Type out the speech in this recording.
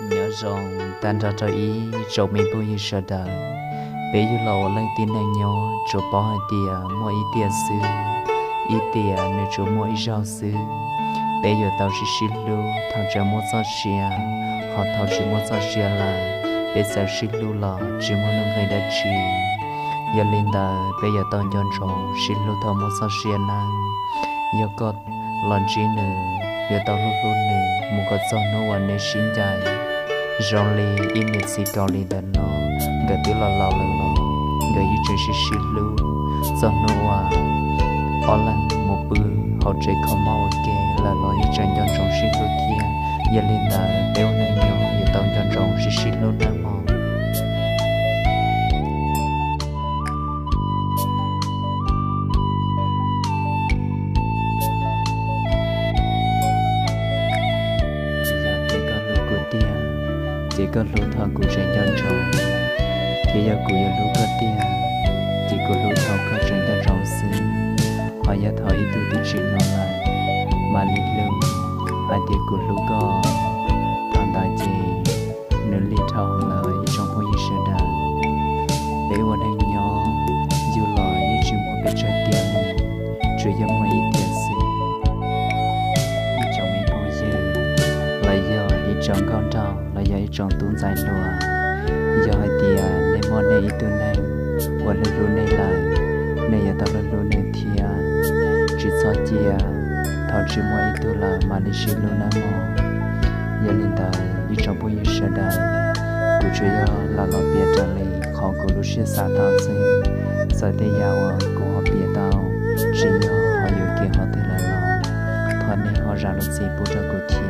Nyob zoo tag nrho rau ib tsoom me phooj ywg sawv daws. Peb yug los ua leej tib neeg nyob tsuas paub hais tias muaj ib tiam xwb, ib tiam nws tsuas muaj ib zaug xwb. Peb yuav tau sib sib hlub thaum tseem muaj txoj sia, ho thaum tsis muaj txoj sia lawm, peb txawm sib hlub los tsis muaj nuj nqis dab tsi. Yog li ntawd peb yuav tau nco ntsoov sib hlub thaum muaj txoj sia nawb. Yog koj los ntsib nws, yuav tau hlub hlub nws mus kom txog hnub uas neb sib ncaim. Zoo li ib niam txiv Kaus Lim ntawm no, nkawd twb los laus lawm los nkawd yeej tseem sib sib hlub txog hnub uas ob leeg mus pw hauv tsev kho mob ua ke lawm los yeej tseem nco ntsoov sib hlub thiab. Yog li ntawd peb ua neej nyob yuav tau nco ntsoov sib sib hlub nawb mog. Yog tias koj hlub kuv tiag, ces koj hlub thaum kuv tseem nco ntsoov, thiab yog kuv yuav hlub koj tiag, ces kuv hlub thaum koj tseem nco ntsoov xwb. Ho yog thaum ib tug twb tsis hnov lawm mam li hlub hais tias kuv hlub koj, thaum ntawd ces nws lig dhau lawm ib tsoom phooj ywg sawv daws. Peb ua neeg nyob, yug los yeej tsis muaj pes tsawg tiam li, tsuas yog muaj ib tiam xwb. Ib tsoom me phooj ywg, los yog ib tsoom nkauj nraug, los yog ib tsoom tub ntxhais hluas, yog hais tias nej muaj nej ib tug neeg uas hlub hlub nej lawm, nej yuav tau hlub hlub nws thiab. Tsis txhob cia thaum tsis muaj ib tug lawm mam li sib hlub nawb mog. Yog li ntawd ib tsoom phooj ywg sawv daws, kuv tsuas yog lam los piav raws li qhov kuv lub siab xav tau xwb. Txawm tej yam uas kuv ho piav tau tsis yog ho yuam kev qhov twg lawm los thov nej ho zam lub txim pub rau kuv thiab.